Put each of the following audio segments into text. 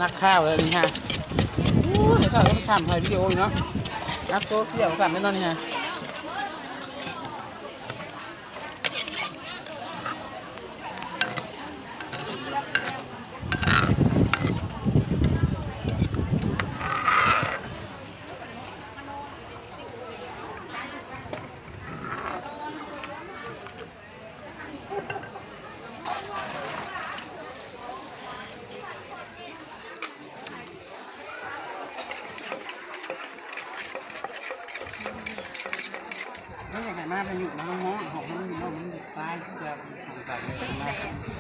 ນັກຂ່າວເລີຍນີ້ຮະ. ໂອ້ຍ ໃນເຊົ້າກໍໄປຖາມຖ່າຍວິດີໂອຢູ່ເນາະ ນັກໂຊຊຽວຊັ້ນເນາະນີ້ຮະ. ບໍ່ຢາກໃຫ້ມາພາຍຸນະ ຮ້ອນ ຂອງມັນຢູ່ເນາະ ມັນຕາຍເກືອບ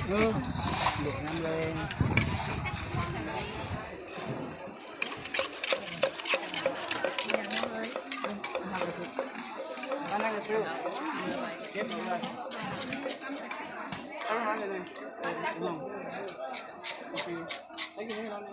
ເອີ ເດັກນຳເລີຍ. ໂອເຄ ໄປຢູ່ໃນນັ້ນ.